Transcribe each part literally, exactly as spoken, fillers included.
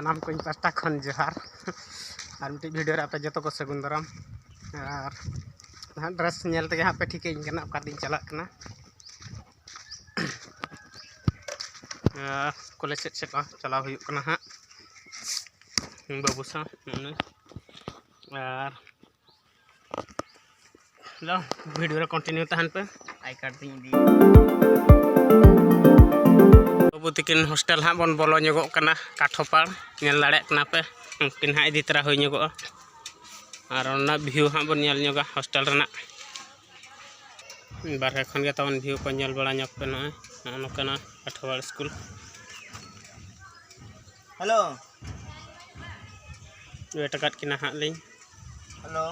ᱥᱟᱱᱟᱢ ᱠᱚ ᱤᱧ ᱯᱟᱦᱴᱟ ᱠᱷᱚᱱ ᱡᱚᱦᱟᱨ᱾ ᱟᱨ ᱢᱤᱫᱴᱤᱡ ᱵᱷᱤᱰᱤᱭᱳ ᱨᱮ ᱟᱯᱮ ᱡᱚᱛᱚ ᱠᱚ ᱥᱟᱹᱜᱩᱱ ᱫᱟᱨᱟᱢ᱾ ᱟᱨ ᱱᱟᱦᱟᱜ ᱰᱨᱮᱥ ᱧᱮᱞ ᱛᱮᱜᱮ ᱦᱟᱸᱜ ᱯᱮ ᱴᱷᱤᱠᱟᱹᱧ ᱠᱟᱱᱟ ᱚᱠᱟ ᱛᱮᱧ ᱪᱟᱞᱟᱜ ᱠᱟᱱᱟ᱾ ᱟᱨ ᱠᱚᱞᱮᱡᱽ ᱥᱮᱫ ᱪᱟᱞᱟᱣ ᱪᱟᱞᱟᱣ ᱦᱩᱭᱩᱜ ᱠᱟᱱᱟ ᱦᱟᱸᱜ ᱵᱟᱹᱵᱩ ᱥᱟᱶ᱾ ᱱᱩᱭ ᱟᱨ ᱦᱮᱞᱳ, ᱵᱷᱤᱰᱤᱭᱳ ᱨᱮ ᱠᱚᱱᱴᱤᱱᱤᱭᱩ ᱛᱟᱦᱮᱱ ᱯᱮ᱾ ᱟᱭ ᱠᱟᱨᱰ ᱛᱤᱧ ᱤᱫᱤ᱾ ᱵᱟᱹᱵᱩ ᱛᱤᱠᱤᱱ ᱦᱳᱥᱴᱮᱞ ᱦᱟᱸᱜ ᱵᱚᱱ ᱵᱚᱞᱚ ᱧᱚᱜᱚᱜ ᱠᱟᱱᱟ᱾ ᱠᱟᱴᱷᱚᱯᱟᱲ ᱧᱮᱞ ᱫᱟᱲᱮᱭᱟᱜ ᱠᱟᱱᱟ ᱯᱮ, ᱩᱱᱠᱤᱱ ᱦᱟᱸᱜ ᱤᱫᱤ ᱛᱚᱨᱟ ᱦᱩᱭ ᱧᱚᱜᱚᱜᱼᱟ᱾ ᱟᱨ ᱚᱱᱟ ᱵᱷᱤᱭᱩ ᱦᱟᱸᱜ ᱵᱚᱱ ᱧᱮᱞ ᱧᱚᱜᱟ ᱦᱳᱥᱴᱮᱞ ᱨᱮᱱᱟᱜ᱾ ᱵᱟᱨᱦᱮ ᱠᱷᱚᱱ ᱜᱮ ᱛᱟᱵᱚᱱ ᱵᱷᱤᱭᱩ ᱠᱚ ᱧᱮᱞ ᱵᱟᱲᱟ ᱧᱚᱜ ᱯᱮ᱾ ᱱᱚᱜᱼᱚᱭ ᱱᱚᱜᱼᱚ ᱱᱚᱝᱠᱟᱱᱟᱜ ᱠᱟᱴᱷᱚᱯᱟᱲ ᱥᱠᱩᱞ᱾ ᱦᱮᱞᱳ᱾ ᱣᱮᱴ ᱟᱠᱟᱫ ᱠᱤᱱᱟ ᱦᱟᱸᱜ ᱞᱤᱧ᱾ ᱦᱮᱞᱳ᱾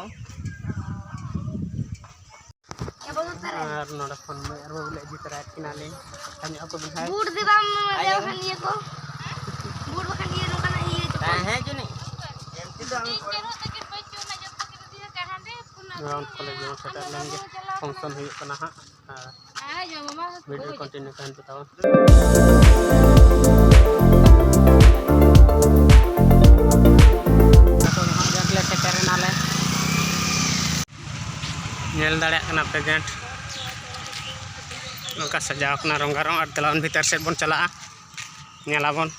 ᱟᱨ ᱱᱚᱰᱮ ᱠᱷᱚᱱ ᱢᱟᱹᱭ ᱟᱨ ᱵᱟᱹᱵᱩ ᱞᱮ ᱤᱫᱤ ᱛᱚᱨᱟᱭᱮᱫ ᱠᱤᱱᱟ ᱞᱤᱧ᱾ ᱟᱨ ᱧᱚᱜ ᱠᱚ ᱵᱮᱱ ᱦᱟᱭ᱾ ᱵᱩᱴ ᱫᱚ ᱵᱟᱢ ᱮᱢᱟᱫᱮᱭᱟ ᱵᱟᱠᱷᱟᱱ ᱤᱭᱟᱹ ᱠᱚ᱾ ᱵᱩᱴ ᱵᱟᱠᱷᱟᱱ ᱤᱭᱟᱹ ᱱᱚᱝᱠᱟᱱᱟᱜ ᱤᱭᱟᱹ ᱛᱟᱠᱚ᱾ ᱦᱮᱸ ᱡᱟᱹᱱᱤᱡ᱾ ᱮᱢᱛᱤ ᱫᱚ ᱟᱢ ᱠᱚ᱾ ᱜᱨᱟᱣᱩᱱᱰ ᱠᱚᱞᱮᱡᱽ ᱵᱚᱱ ᱥᱮᱴᱮᱨ ᱞᱮᱱ ᱜᱮ᱾ ᱯᱷᱟᱝᱥᱚᱱ ᱦᱩᱭᱩᱜ ᱠᱟᱱᱟ ᱦᱟᱸᱜ᱾ ᱟᱨ ᱵᱷᱤᱰᱤᱭᱳ ᱠᱚᱱᱴᱤᱱᱤᱭᱩ ᱛᱟᱦᱮᱱ ᱯᱮ ᱛᱟᱵᱚᱱ᱾ ᱱᱤᱛᱚᱜ ᱫᱚ ᱦᱟᱸᱜ ᱜᱮᱴ ᱞᱮ ᱥᱮᱴᱮᱨ ᱮᱱᱟᱞᱮ᱾ ᱧᱮᱞ ᱫᱟᱲᱮᱭᱟᱜ ᱠᱟᱱᱟ ᱯᱮ ᱜᱮᱴ ᱱᱚᱝᱠᱟ ᱥᱟᱡᱟᱣ ᱠᱟᱱᱟ ᱨᱚᱝᱜᱟᱨᱚᱝ᱾ ᱟᱨ ᱫᱮᱞᱟ ᱵᱚᱱ ᱵᱷᱤᱛᱟᱹᱨ ᱥᱮᱫ ᱵᱚᱱ ᱪᱟᱞᱟᱜᱼᱟ, ᱧᱮᱞᱟᱵᱚᱱ᱾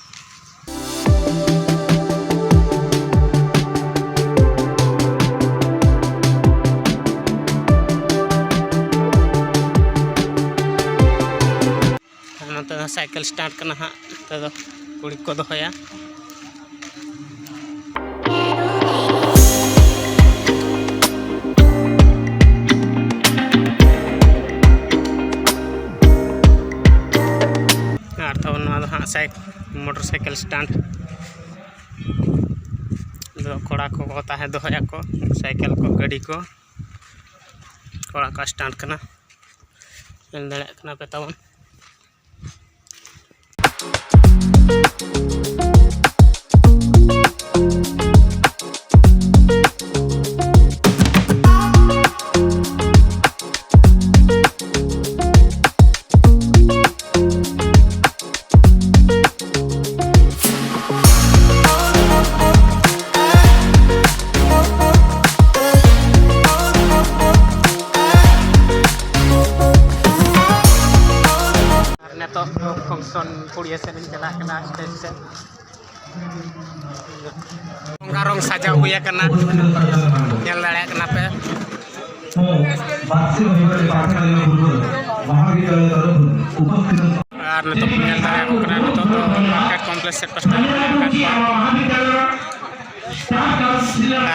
ᱟᱨ ᱱᱚᱛᱮ ᱫᱚ ᱥᱟᱭᱠᱮᱞ ᱥᱴᱟᱱᱴ ᱠᱟᱱᱟ ᱦᱟᱸᱜ, ᱱᱚᱛᱮ ᱫᱚ ᱠᱩᱲᱤ ᱠᱚ ᱫᱚᱦᱚᱭᱟ᱾ ᱟᱨ ᱛᱟᱵᱚᱱ ᱱᱚᱣᱟ ᱫᱚ ᱦᱟᱸᱜ ᱥᱟᱭ-, ᱢᱚᱴᱚᱨ ᱥᱟᱭᱠᱮᱞ ᱥᱴᱟᱱᱴ ᱫᱚ ᱠᱚᱲᱟ ᱠᱚ ᱛᱟᱦᱮᱸ ᱫᱚᱦᱚᱭᱟᱠᱚ, ᱥᱟᱭᱠᱮᱞ ᱠᱚ, ᱜᱟᱹᱰᱤ ᱠᱚ, ᱠᱚᱲᱟ ᱠᱚ ᱥᱴᱟᱱᱴ ᱠᱟᱱᱟ᱾ ᱧᱮᱞ ᱫᱟᱲᱮᱭᱟᱜ ᱠᱟᱱᱟ ᱯᱮ ᱛᱟᱵᱚᱱ᱾ ᱯᱩᱲᱤᱭᱟᱹ ᱥᱮᱫ ᱤᱧ ᱪᱟᱞᱟᱜ ᱠᱟᱱᱟ, ᱥᱴᱮᱡᱽ ᱥᱮᱫ᱾ ᱵᱚᱸᱜᱟ ᱨᱚᱝ ᱥᱟᱡᱟᱣ ᱦᱩᱭ ᱟᱠᱟᱱᱟ, ᱧᱮᱞ ᱫᱟᱲᱮᱭᱟᱜ ᱠᱟᱱᱟ ᱯᱮ᱾ ᱟᱨ ᱱᱤᱛᱚᱜ ᱯᱮ ᱧᱮᱞ ᱫᱟᱲᱮᱭᱟᱠᱚ ᱠᱟᱱᱟ, ᱱᱤᱛᱚᱜ ᱫᱚ ᱢᱟᱨᱠᱮᱴ ᱠᱚᱢᱯᱞᱮᱠᱥ ᱥᱮᱫ ᱯᱟᱥᱴᱟ ᱨᱮ ᱢᱮᱱᱟᱜ ᱟᱠᱟᱫ ᱠᱚᱣᱟ᱾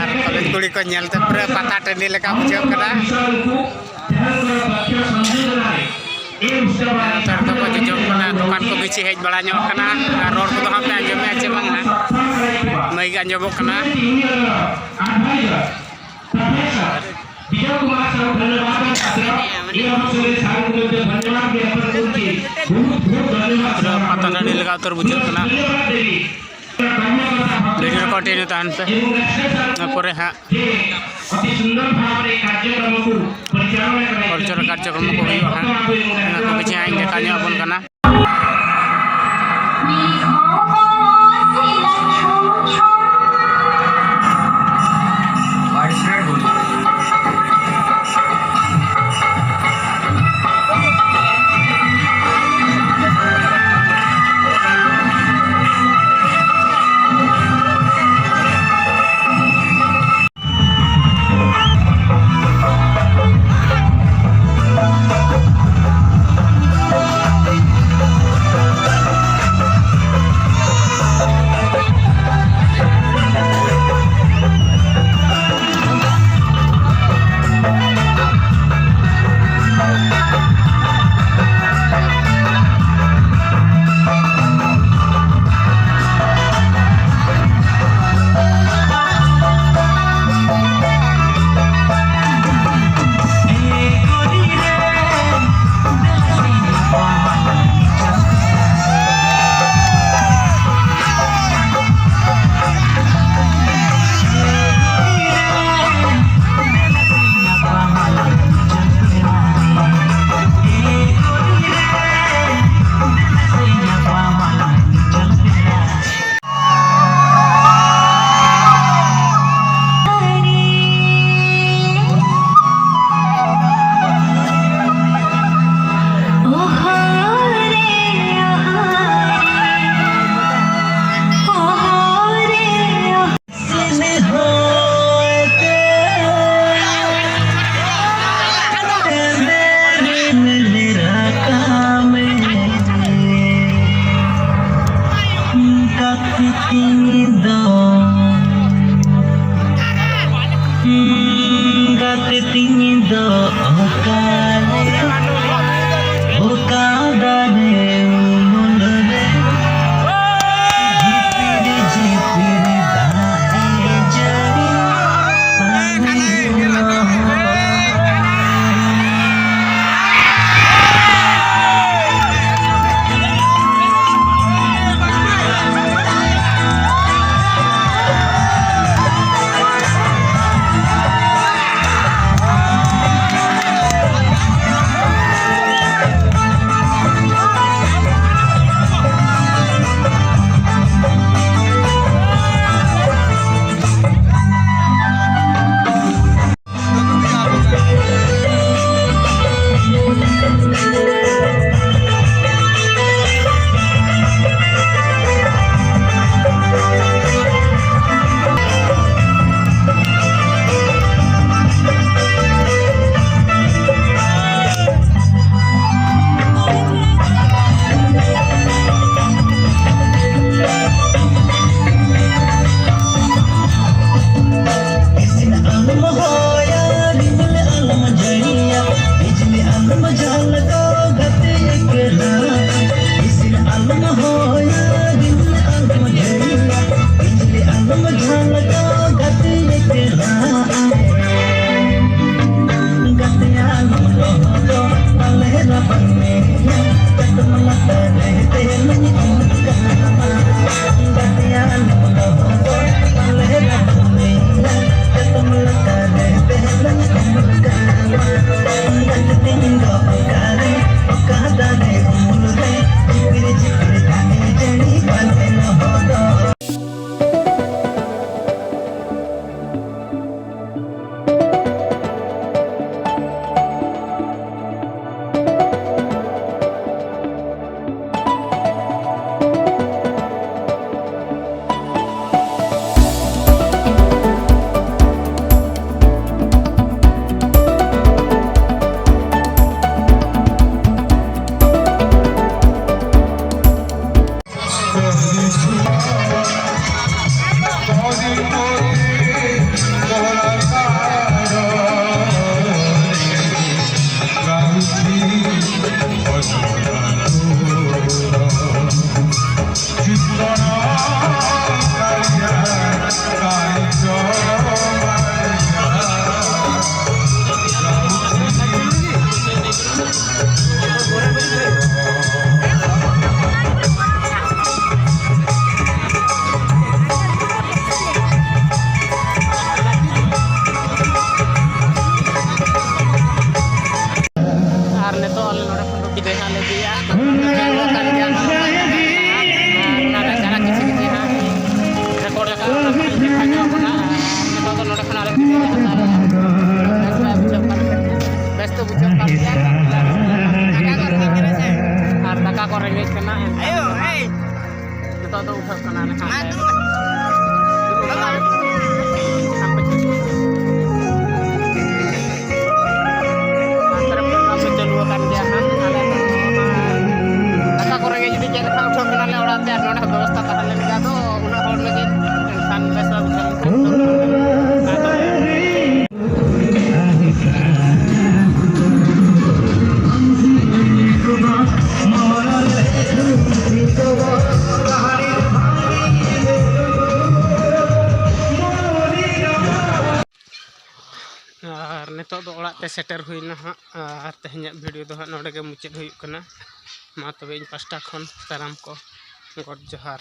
ᱟᱨ ᱠᱚᱞᱮᱡᱽ ᱠᱩᱲᱤ ᱠᱚ ᱧᱮᱞᱛᱮ ᱯᱩᱨᱟᱹ ᱯᱟᱛᱟ ᱴᱟᱺᱰᱤ ᱞᱮᱠᱟ ᱵᱩᱡᱷᱟᱹᱜ ᱠᱟᱱᱟ᱾ ᱱᱮᱛᱟᱨ ᱫᱚᱠᱚ ᱡᱚᱡᱚᱢ ᱠᱟᱱᱟ, ᱫᱚᱠᱟᱱ ᱠᱚ ᱠᱤᱪᱷᱩ ᱦᱮᱡ ᱵᱟᱲᱟ ᱧᱚᱜ ᱠᱟᱱᱟ᱾ ᱟᱨ ᱨᱚᱲ ᱠᱚᱫᱚ ᱦᱟᱸᱜ ᱯᱮ ᱟᱸᱡᱚᱢᱮᱫᱼᱟ ᱪᱮ ᱵᱟᱝ ᱦᱟᱸᱜ? ᱢᱟᱹᱭᱤᱠ ᱟᱸᱡᱚᱢᱚᱜ ᱠᱟᱱᱟ᱾ ᱯᱩᱨᱟᱹ ᱯᱟᱛᱟ ᱴᱟᱺᱰᱤ ᱞᱮᱠᱟ ᱩᱛᱟᱹᱨ ᱵᱩᱡᱷᱟᱹᱜ ᱠᱟᱱᱟ᱾ ᱵᱷᱤᱰᱤᱭᱳ ᱨᱮ ᱠᱚᱱᱴᱤᱱᱤᱭᱩ ᱛᱟᱦᱮᱱ ᱯᱮ᱾ ᱤᱱᱟᱹ ᱯᱚᱨᱮ ᱦᱟᱸᱜ ᱠᱟᱞᱪᱟᱨᱟᱞ ᱠᱟᱨᱡᱚᱠᱨᱚᱢ ᱠᱚ ᱦᱩᱭᱩᱜᱼᱟ ᱦᱟᱸᱜ, ᱚᱱᱟ ᱠᱚ ᱠᱤᱪᱷᱩ ᱦᱟᱸᱜ ᱤᱧ ᱫᱮᱠᱷᱟᱣ ᱧᱚᱜ ᱟᱵᱚᱱ ᱠᱟᱱᱟ᱾ ᱤᱧ ᱫᱚ ᱚᱠᱟᱨᱮ, ᱚᱠᱟ ᱫᱟᱨᱮ ᱩᱢᱩᱞ ᱨᱮ, ᱡᱷᱤᱯᱤᱨ ᱡᱷᱤᱯᱤᱨ ᱫᱟᱜ ᱮ ᱡᱟᱹᱲᱤ, ᱯᱟᱱᱤ ᱞᱚᱦᱚᱫ᱾ ᱤᱥᱤᱱ ᱟᱞᱚᱢ ᱦᱚᱭᱟ, ᱨᱤᱢᱤᱞ ᱟᱞᱚᱢ ᱡᱟᱹᱲᱤᱭᱟ, ᱵᱤᱡᱽᱞᱤ ᱟᱞᱚᱢ ᱡᱷᱟᱞᱠᱟᱣ, ᱜᱟᱛᱮ ᱮᱠᱞᱟ᱾ ᱤᱥᱤᱱ ᱟᱞᱚᱢ ᱦᱚᱭᱟ, ᱨᱤᱢᱤᱞ ᱟᱞᱚᱢ ᱡᱟᱹᱲᱤᱭᱟ, ᱵᱤᱡᱽᱞᱤ ᱟᱞᱚᱢ ᱡᱷᱟᱞᱠᱟᱣ, ᱜᱟᱛᱮ ᱮᱠᱞᱟ᱾ ᱜᱟᱛᱮ ᱟᱞᱚᱢ ᱞᱚᱦᱚᱫᱚᱜ, ᱯᱟᱞᱮ ᱨᱟᱵᱟᱝ ᱢᱮᱭᱟ, ᱪᱟᱛᱚᱢ ᱞᱟᱛᱟᱨ ᱨᱮ ᱛᱮᱦᱮᱧ ᱚᱱᱠᱟᱱᱟ᱾ ᱜᱟᱛᱮ ᱟᱞᱚᱢ ᱞᱚᱦᱚᱫᱚᱜ, ᱯᱟᱞᱮ ᱨᱟᱵᱟᱝ ᱢᱮᱭᱟ, ᱪᱟᱛᱚᱢ ᱞᱟᱛᱟᱨ ᱨᱮ ᱛᱮᱦᱮᱧ ᱚᱱᱠᱟᱱᱟ᱾ ᱜᱟᱛᱮ ᱛᱤᱧ ᱫᱚ ᱚᱠᱟᱨᱮ, ᱚᱠᱟ ᱫᱟᱨᱮ ᱩᱢᱩᱞ ᱨᱮ, ᱡᱷᱤᱯᱤᱨ ᱡᱷᱤᱯᱤᱨ ᱫᱟᱜ ᱮ ᱡᱟᱹᱲᱤ, ᱯᱟᱞᱮ ᱞᱚᱦᱚᱫᱚᱜ᱾ ᱨᱮᱸᱜᱮᱡ ᱠᱟᱱᱟ, ᱮᱱᱠᱷᱟᱱ ᱟᱭᱳ, ᱫᱚ ᱦᱟᱸᱜ ᱦᱮᱭ᱾ ᱱᱤᱛᱚᱜ ᱫᱚ ᱩᱴᱷᱟᱹᱜ ᱠᱟᱱᱟ ᱱᱟᱦᱟᱜ ᱢᱟ ᱞᱮ ᱫᱩ᱾ ᱫᱩᱲᱩᱵ ᱠᱟᱱᱟ᱾ ᱱᱚᱛᱮ ᱨᱮ program ᱫᱚ ᱪᱟᱹᱞᱩ ᱟᱠᱟᱱ ᱜᱮᱭᱟ ᱦᱟᱸᱜ᱾ ᱟᱞᱮ ᱫᱚ ᱱᱚᱣᱟ ᱫᱟᱠᱟ ᱠᱚ ᱨᱮᱸᱜᱮᱡ ᱡᱩᱫᱤ ᱪᱮᱫ ᱞᱮᱠᱟ ᱩᱴᱷᱟᱹᱜ ᱠᱟᱱᱟᱞᱮ ᱚᱲᱟᱜ ᱛᱮ, ᱟᱨ ᱱᱚᱰᱮ ᱦᱚᱸ ᱵᱮᱵᱚᱥᱛᱷᱟ ᱛᱟᱦᱮᱸ ᱞᱮᱱ ᱜᱮᱭᱟ, ᱟᱫᱚ ᱩᱱᱟᱹᱜ ᱦᱚᱲ ᱞᱟᱹᱜᱤᱫ ᱮᱱᱠᱷᱟᱱ ᱵᱮᱥ ᱵᱟᱭ ᱵᱩᱡᱷᱟᱹᱣ ᱞᱮᱱᱠᱷᱟᱱ ᱟᱫᱚ ᱟᱨ ᱱᱤᱛᱚᱜ ᱫᱚ ᱚᱲᱟᱜ ᱛᱮ ᱥᱮᱴᱮᱨ ᱦᱩᱭᱱᱟ ᱦᱟᱸᱜ, ᱟᱨ ᱛᱮᱦᱮᱧᱟᱜ video ᱫᱚ ᱦᱟᱸᱜ ᱱᱚᱰᱮ ᱜᱮ ᱢᱩᱪᱟᱹᱫ ᱦᱩᱭᱩᱜ ᱠᱟᱱᱟ᱾ ᱢᱟ ᱛᱚᱵᱮ ᱤᱧ ᱯᱟᱥᱴᱟ ᱠᱷᱚᱱ ᱥᱟᱱᱟᱢ ᱠᱚ ᱜᱚᱰ ᱡᱚᱦᱟᱨ᱾